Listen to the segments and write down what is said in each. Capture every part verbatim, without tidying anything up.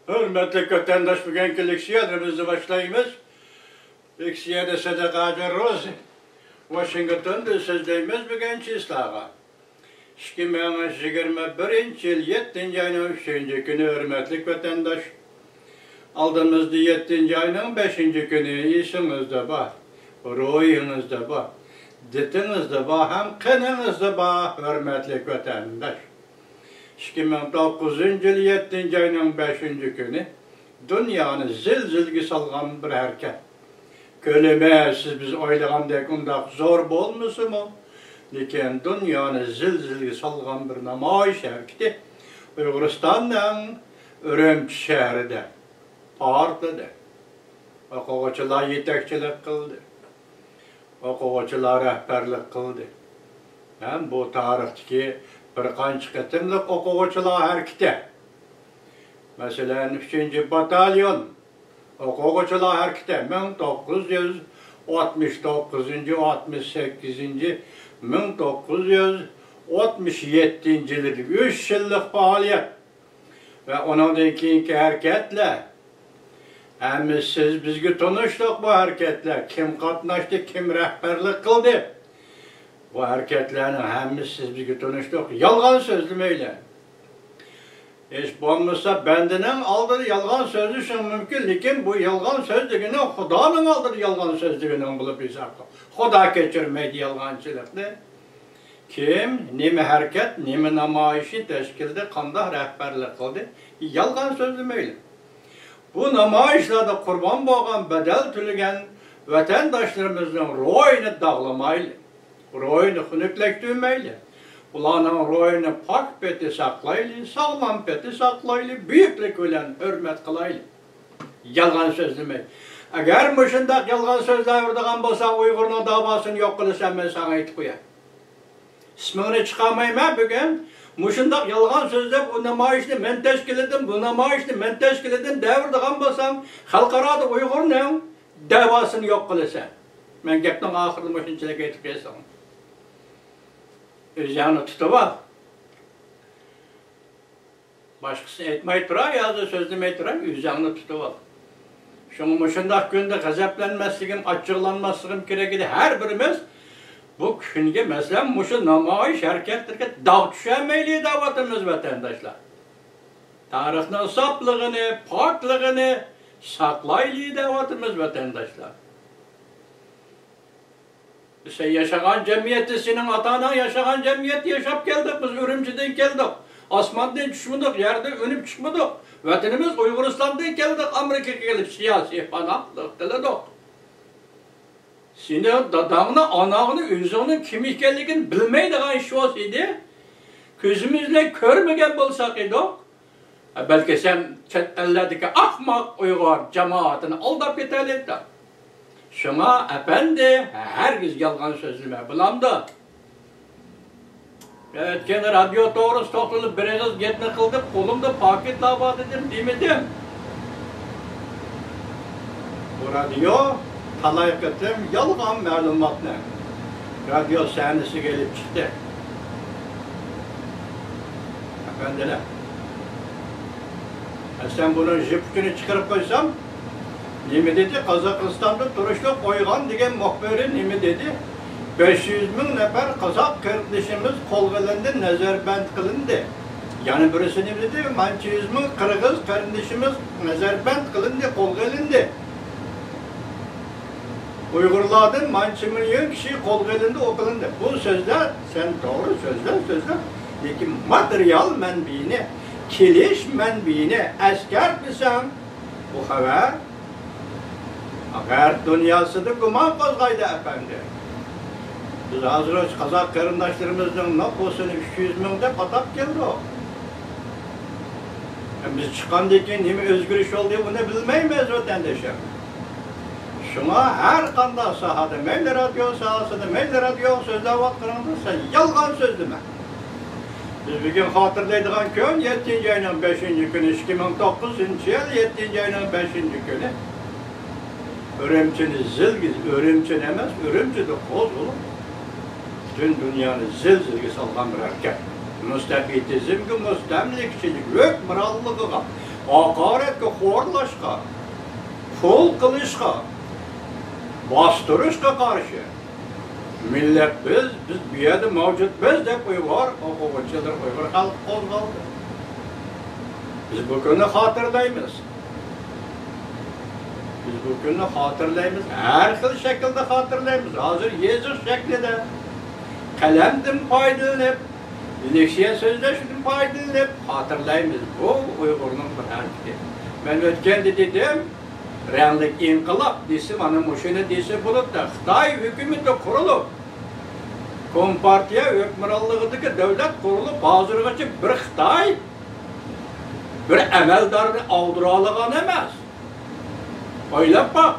ھۆرمەتلىك ۋەتەنداش، بۈگۈنكى لېكسىيەلىرىمىزنى باشلايمىز. لېكسىيەدە سەدىقە ھاجى روزى، ۋاشىنگتوندىن سۆزلەيمىز بۈگۈن چىسلاغا. ئىككى مىڭ يىگىرمە بىرىنچى يىل يەتتىنچى ئاينىڭ ئۈچىنچى كۈنى، ھۆرمەتلىك ۋەتەنداش. ئالدىمىزدا يەتتىنچى ئاينىڭ بەشىنچى كۈنى، ئېسىڭىزدە بار، روھىڭىزدا بار، دىتىڭىزدا بار ھەم قېنىڭىزدا بار، ھۆرمەتلىك ۋەتەنداش. ئىككى مىڭ توققۇزىنچى يىل يەتتىنچى ئاينىڭ بەشىنچى كۈنى دۇنيانى زىلزىلىگە سالغان بىر ھەرىكەت. كۆلىمى سىز بىز ئويلىغاندەك ئۇنداق زور بولمىسىمۇ، لېكىن دۇنيانى زىلزىلىگە سالغان بىر نامايىش ھەرىكىتى ئۇيغۇرىستاننىڭ ئۈرۈمچى شەھىرىدە پارتلىدى. ئوقۇغۇچىلار يېتەكچىلىك قىلدى. ئوقۇغۇچىلار رەھبەرلىك قىلدى. ھەم بۇ تارىختىكى بىر قانچە قېتىملىق ئوقۇغۇچىلار ھەرىكىتى. مەسىلەن، ئۈچىنچى باتاليون ئوقۇغۇچىلار ھەرىكىتى مىڭ توققۇز يۈز ئاتمىش توققۇزىنچى، ئاتمىش سەككىزىنچى، مىڭ توققۇز يۈز ئاتمىش يەتتىنچى يىلىدىكى ئۈچ يىللىق پائالىيەت ۋە ئۇنىڭدىن كېيىنكى ھەرىكەتلەر، ھەممىسى سىز بىزگە تونۇشلۇق بۇ ھەرىكەتلەر. كىم قاتناشتى، كىم رەھبەرلىك قىلدى؟ بۇ ھەرىكەتلەرنىڭ ھەممىسى سىز بىزگە تونۇشلۇق. يالغان سۆزلىمەيلى. ھېچ بولمىسا بەندىنىڭ ئالدىدا يالغان سۆزلىشىڭ مۇمكىن، لېكىن بۇ يالغان سۆزلىگىنىڭ خۇدانىڭ ئالدىدا يالغان سۆزلىگىنىڭ بولۇپ ھېسابلا. خۇدا كەچۈرمەيدۇ يالغانچىلىقنى. كىم، نېمە ھەرىكەت، نېمە نامايىشنى تەشكىللىدى، قانداق رەھبەرلىك قىلدى؟ يالغان سۆزلىمەيلى. بۇ نامايىشلاردا قۇربان بولغان، بەدەل تۆلىگەن ۋەتەنداشلىرىمىزنىڭ روھىنى داغلىمايلى. روھىنى خۇنۈكلەشتۈرمەيلى. ئۇلارنىڭ روھىنى پاك پېتى ساقلايلى، ساغلام پېتى ساقلايلى، بۈيۈكلۈك بىلەن ھۆرمەت قىلايلى. يالغان سۆزلىمەي. ئەگەر مۇشۇنداق يالغان سۆزلەۋېرىدىغان بولساڭ، ئۇيغۇرنىڭ داۋاسىنى يوق قىلىسەن، مەن ساڭا ئېيتىپ قوياي. ئىسمىڭنى چىقارمايمەن بۈگۈن. مۇشۇنداق يالغان سۆزلەپ، ئۇ نامايىشنى مەن تەشكىللىدىم، بۇ نامايىشنى مەن تەشكىللىدىم دەۋېرىدىغان بولساڭ، خەلقئارادا ئۇيغۇرنىڭ دەۋاسىنى يوق قىلىسەن. مەن گەپنىڭ ئاخىرىدا مۇشۇنچىلىك ئېيتىپ قويسام. ئۆزۈڭنى تۇتۇۋال. باشقىسىنى ئېيتماي تۇراي، ھازىر سۆزلىمەي تۇراي، ئۆزۈڭنى تۇتۇۋال. شۇڭا مۇشۇنداق كۈندە غەزەپلەنمەسلىكىم، ئاچچىقلانماسلىقىم كېرەك ئىدى. ھەر بىرىمىز بۇ كۈنگە، مەسىلەن، مۇشۇ نامايىش ھەرىكەتلىرىگە داغ چۈشۈرمەيلى دەۋاتىمىز، ۋەتەنداشلار. تارىخنىڭ ساپلىقىنى، پاكلىقىنى ساقلايلى دەۋاتىمىز، ۋەتەنداشلار. سەن ياشىغان جەمئىيەتتە، سېنىڭ ئاتا-ئاناڭ ياشىغان جەمئىيەتتە ياشاپ كەلدۇق. بىز ئۈرۈمچىدىن كەلدۇق. ئاسماندىن چۈشمىدۇق، يەردىن ئۈنۈپ چىقمىدۇق. ۋەتىنىمىز ئۇيغۇرىستاندىن كەلدۇق، ئامېرىكىغا كېلىپ سىياسىي پاناھلىق تىلىدۇق. سېنىڭ داداڭنى، ئاناڭنى، ئۆزۈڭنىڭ كىم ئىكەنلىكىنى بىلمەيدىغان ئىش بولسا ئىدى، كۆزىمىز بىلەن كۆرمىگەن بولساق ئىدۇق. بەلكى سەن چەت ئەللەردىكى ئاخماق ئۇيغۇر جامائىتىنى ئالداپ كېتەلەيدىغان. شۇڭا ئەپەندى، ھەرگىز يالغان سۆزلىمە، بىلامدۇ؟ ئۆتكەن رادىيو توغرىسىدا توختىلىپ بىر ئېغىز گەپنى قىلدىم، قولۇمدا پاكىتلار بار دېدىم، دېمىدىم. بۇ رادىيو تالاي قېتىم يالغان مەلۇماتنى رادىيو سەھنىسىگە ئېلىپ چىقتى. ئەپەندىلەر، سەن بۇنىڭ يىپ ئۇچىنى چىقىرىپ قويسام، نېمە دېدى؟ قازاقىستاندا تۇرۇشلۇق ئويغان دېگەن مۇخبىرى نېمە دېدى؟ بەش يۈز مىڭ نەپەر قازاق قېرىندىشىمىز قولغا ئېلىندى، نەزەربەند قىلىندى. يەنە بىرسى نېمە دېدى؟ مانچە يۈز مىڭ قىرغىز قېرىندىشىمىز نەزەربەند قىلىندى، قولغا ئېلىندى. ئۇيغۇرلاردىن مانچە مىليون كىشى قولغا ئېلىندى، ئوقۇلۇندى. بۇ سۆزلەر، سەن توغرا سۆزلە، سۆزلە. لېكىن ماتېرىيال مەنبىيىنى، كېلىش مەنبىيىنى ئەسكەرتمىسەڭ، بۇ خەۋەر غەرب دۇنياسىدا گۇمان قوزغايدۇ، ئەپەندى. بىز ھازىر قازاق قېرىنداشلىرىمىزنىڭ نوپۇسىنى ئۈچ يۈز مىڭ دەپ ئاتاپ كەلدۇق. بىز چىققاندىن كېيىن نېمە ئۆزگىرىش بولدى، ئۇنى بىلمەيمىز، ۋەتەندىشىم. شۇڭا ھەر قانداق ساھەدە، مەيلى رادىيو ساھەسىدە، مەيلى رادىيوغا سۆزلەۋاتقىنىڭدا سەن يالغان سۆزلىمە. بىز بۈگۈن خاتىرىلەيدىغان كۈن يەتتىنچى ئاينىڭ بەشىنچى كۈنى، ئىككى مىڭ توققۇزىنچى يىل يەتتىنچى ئاينىڭ بەشىنچى كۈنى. ئۈرۈمچىنى زىلگە، ئۈرۈمچىنى ئەمەس، ئۈرۈمچىدە قوزغىلىپ، پۈتۈن دۇنيانى زىلزىلىگە سالغان بىر ھەرىكەت. مۇستەبىتىزمگە، مۇستەملىكىچىلىك ھۆكۈمرانلىقىغا، ھاقارەتكە، خورلاشقا، پۇل قىلىشقا، باستۇرۇشقا قارشى. مىللەت بىز، بىز بۇ يەردە مەۋجۇتمىز دەپ ئۇيغۇر ئوقۇغۇچىلىرى، ئۇيغۇر خەلقى قوزغالدى. بىز بۇ كۈننى خاتىرىلەيمىز. بىز بۇ كۈننى خاتىرىلەيمىز. ھەر خىل شەكىلدە خاتىرىلەيمىز. ھازىر يېزىق شەكلىدە، قەلەمدىن پايدىلىنىپ، لېكسىيە سۆزلەشتىن پايدىلىنىپ خاتىرىلەيمىز. بۇ ئۇيغۇرنىڭ بىر ھەرىكىتى. مەن ئۆتكەندە دېدىم، رەڭلىك ئىنقىلاب دېسە، مانا مۇشۇنى دېسە بولىدۇ. خىتاي ھۆكۈمىتى قۇرۇلۇپ، كومپارتىيە ھۆكۈمرانلىقىدىكى دۆلەت قۇرۇلۇپ، ھازىرغىچە بىر خىتاي بىر ئەمەلدارنى ئاغدۇرالىغان ئەمەس. ئويلاپ باق،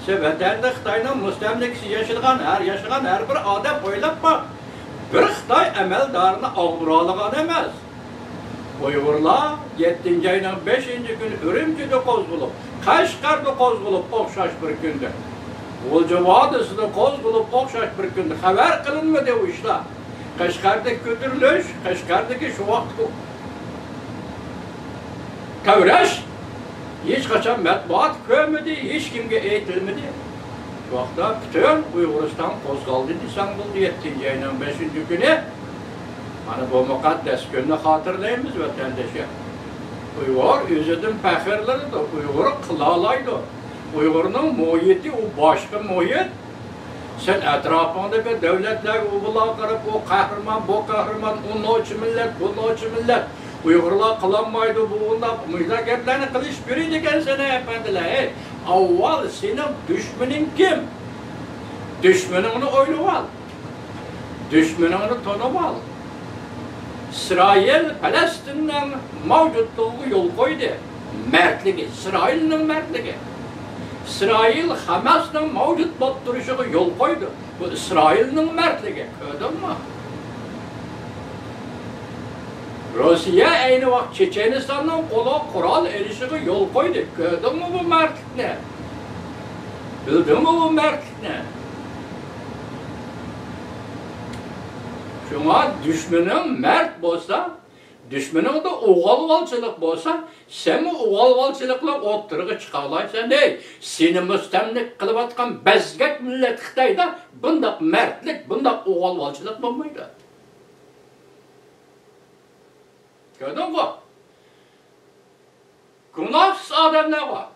سەن ۋەتەندە خىتاينىڭ مۇستەملىكىسى ياشىغان ھەر، ياشىغان ھەر بىر ئادەم ئويلاپ باق، بىر خىتاي ئەمەلدارىنى ئاغدۇرالىغان ئەمەس. ئۇيغۇرلار يەتتىنچى ئاينىڭ بەشىنچى كۈنى ئۈرۈمچىدە قوزغىلىپ، قەشقەردە قوزغىلىپ ئوخشاش بىر كۈندە، غۇلجا ۋادىسىدا قوزغىلىپ ئوخشاش بىر كۈندە، خەۋەر قىلىنمىدى ئۇ ئىشلار. قەشقەردىكى كۆتۈرۈلۈش، قەشقەردىكى شۇ ۋاقىتقۇ تەۋرەش ھېچقاچان مەتبۇئات كۆرمىدى، ھېچكىمگە ئېيتىلمىدى. شۇ ۋاقىتتا پۈتۈن ئۇيغۇرىستان قوزغالدى دېسەڭ بولدى، يەتتىنچى ئاينىڭ بەشىنچى كۈنى. مانا بۇ مۇقەددەس كۈننى خاتىرىلەيمىز، ۋەتەندىشىم. ئۇيغۇر ئۆزىدىن پەخىرلىنىدۇ، ئۇيغۇر قىلالايدۇ. ئۇيغۇرنىڭ مۇھىتى ئۇ باشقا مۇھىت. سەن ئەتراپىڭدىكى دۆلەتلەرگە ئۇ بۇلارغا قاراپ، ئۇ قەھرىمان، بۇ قەھرىمان، ئۇ نوچى مىللەت، بۇ نوچى مىللەت، ئۇيغۇرلار قىلالمايدۇ، بۇ ئۇنداق، مۇشۇنداق گەپلەرنى قىلىشىپ يۈرىدىكەنسەن، ھەي ئەپەندىلەر، ھەي. ئاۋۋال سېنىڭ دۈشمىنىڭ كىم؟ دۈشمىنىڭنى ئويلىۋال. دۈشمىنىڭنى تونۇۋال. ئىسرائىل پەلەستىننىڭ مەۋجۇتلۇقىغا يول قويدى. مەردلىكى، ئىسرائىلنىڭ مەردلىكى. ئىسرائىل خاماسنىڭ مەۋجۇت بولۇپ تۇرۇشىغا يول قويدى. بۇ ئىسرائىلنىڭ مەردلىكى. كۆردۈڭمۇ؟ روسىيە ئەينى ۋاقىت چېچەنىستاننىڭ قولىغا قورال ئېلىشىغا يول قويدى. كۆردۈڭمۇ بۇ مەردلىكنى؟ بىلدىڭمۇ بۇ مەردلىكنى؟ شۇڭا دۈشمىنىڭ مەرد بولسا، دۈشمىنىڭدە ئوغۇلۋالچىلىق بولسا، سەنمۇ ئوغۇلۋالچىلىقلا ئوتتۇرىغا چىقالايسەن. ھەي، سېنى مۇستەملىكە قىلىۋاتقان بەزگەك مىللەت خىتايدا بۇنداق مەردلىك، بۇنداق ئوغۇلۋالچىلىق بولمايدۇ. كۆردۈڭغۇ؟ گۇناھسىز ئادەملەر بار.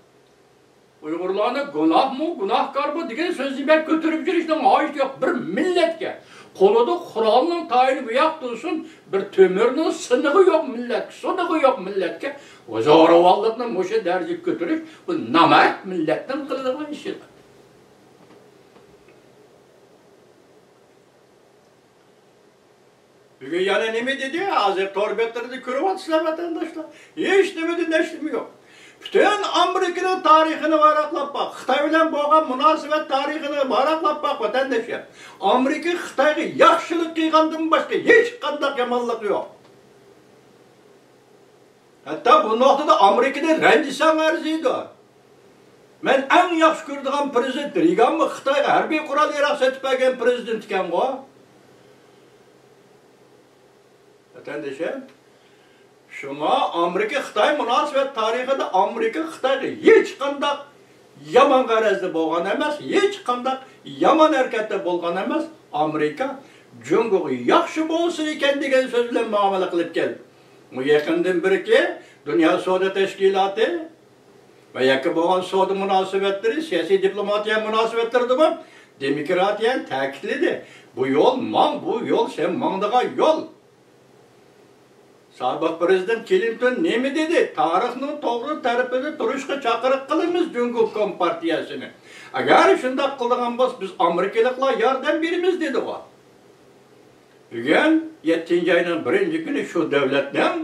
ئۇيغۇرلارنى گۇناھمۇ، گۇناھكارمۇ دېگەن سۆزنى بەك كۆتۈرۈپ يۈرۈشنىڭ ھاجىتى يوق. بىر مىللەتكە، قولىدا قورالنىڭ تايىنى بۇ ياق تۇرسۇن، بىر تۆمۈرنىڭ سىنىقى يوق مىللەتكە، سۇنۇقى يوق مىللەتكە زورىۋانلىقنى مۇشۇ دەرىجىگە كۆتۈرۈش، بۇ نامەرد مىللەتنىڭ قىلىدىغان ئىشى. بۈگۈن يەنە نېمە دېدى؟ ھازىر تور بەتلىرىدە كۆرۈۋاتىسىلەر، ۋەتەنداشلار. ھېچ نېمىدىن ھېچ نېمە يوق. پۈتۈن ئامېرىكىنىڭ تارىخىنى ۋاراقلاپ باق. خىتاي بىلەن بولغان مۇناسىۋەت تارىخىنى ۋاراقلاپ باق، ۋەتەنداشلار. ئامېرىكا خىتايغا ياخشىلىق قىلغاندىن باشقا ھېچقانداق يامانلىقى يوق. ھەتتا بۇ نۇقتىدا ئامېرىكىدىن رەنجىسەڭ ئەرزىيدۇ. مەن ئەڭ ياخشى كۆرىدىغان پىرېزىدېنت رېيگانمۇ خىتايغا ھەربىي قورال ياراغ سېتىپ بەرگەن پىرېزىدېنت ئىكەنغۇ. ۋەتەندىشىم، شۇڭا ئامېرىكا خىتاي مۇناسىۋەت تارىخىدا ئامېرىكا خىتايغا ھېچقانداق يامان غەرەزدە بولغان ئەمەس، ھېچقانداق يامان ھەرىكەتتە بولغان ئەمەس. ئامېرىكا جۇڭگوغا ياخشى بولسا ئىكەن دېگەن سۆز بىلەن مۇئامىلە قىلىپ كەلدى. بۇ يېقىندىن بېرىكى دۇنيا سودا تەشكىلاتى ۋە يەككە بولغان سودا مۇناسىۋەتلىرى، سىياسىي دىپلوماتىيە مۇناسىۋەتلىرىدىمۇ دېموكراتىيەنى تەكىتلىدى. بۇ يول ماڭ، بۇ يول سەن ماڭىدىغان يول. سابىق پىرېزىدېنت كلىنتون نېمە دېدى؟ تارىخنىڭ توغرا تەرىپىدە تۇرۇشقا چاقىرىق قىلىمىز جۇڭگو كومپارتىيەسىنى. ئەگەر شۇنداق قىلىدىغان بولسا، بىز ئامېرىكىلىقلار ياردەم بېرىمىز، دېدىغۇ. بۈگۈن يەتتىنچى ئاينىڭ بىرىنچى كۈنى شۇ دۆلەتنىڭ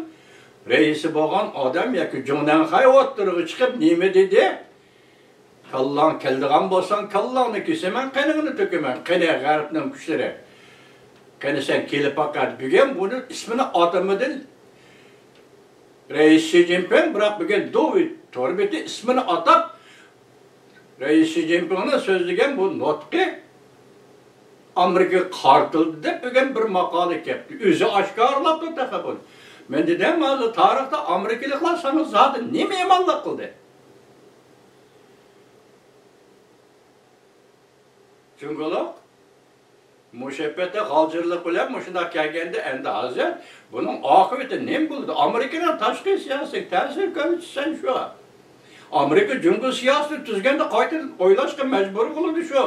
رەئىسى بولغان ئادەم ياكى جۇڭ نەنخەي ئوتتۇرىغا چىقىپ نېمە دېدى؟ كاللاڭ كېلىدىغان بولساڭ، كاللاڭنى كېسىمەن، قېنىڭنى تۆكىمەن. قېنى غەربنىڭ كۈچلىرى؟ قېنى سەن كېلىپ باققىن. بۈگۈن بۇنىڭ ئىسمىنى ئاتىمىدى رەئىس شى جىنپىڭ، بىراق بۈگۈن دۇۋى تور بېتى ئىسمىنى ئاتاپ، رەئىس شى جىنپىڭنىڭ سۆزلىگەن بۇ نۇتقى ئامېرىكىغا قارىتىلدى دەپ بۈگۈن بىر ماقالە كەپتۇ. ئۆزى ئاشكارىلاپتۇ تېخى بۇنى. مەن دېدىم، ھازىر تارىختا ئامېرىكىلىقلار ساڭا زادى نېمە يامانلىق قىلدى؟ جۇڭگولۇق مۇشەپپەتتە غالجىرلىق بىلەن مۇشۇنداق كەلگەندە، ئەمدى ھازىر بۇنىڭ ئاقىۋىتى نېمە بولىدۇ؟ ئامېرىكىنىڭ تاشقى سىياسىتىگە تەسىر كۆرسىتىسەن شۇ. ئامېرىكا جۇڭگو سىياسىتى تۈزگەندە قايتىدىن ئويلاشقا مەجبۇر قىلىدۇ شۇ.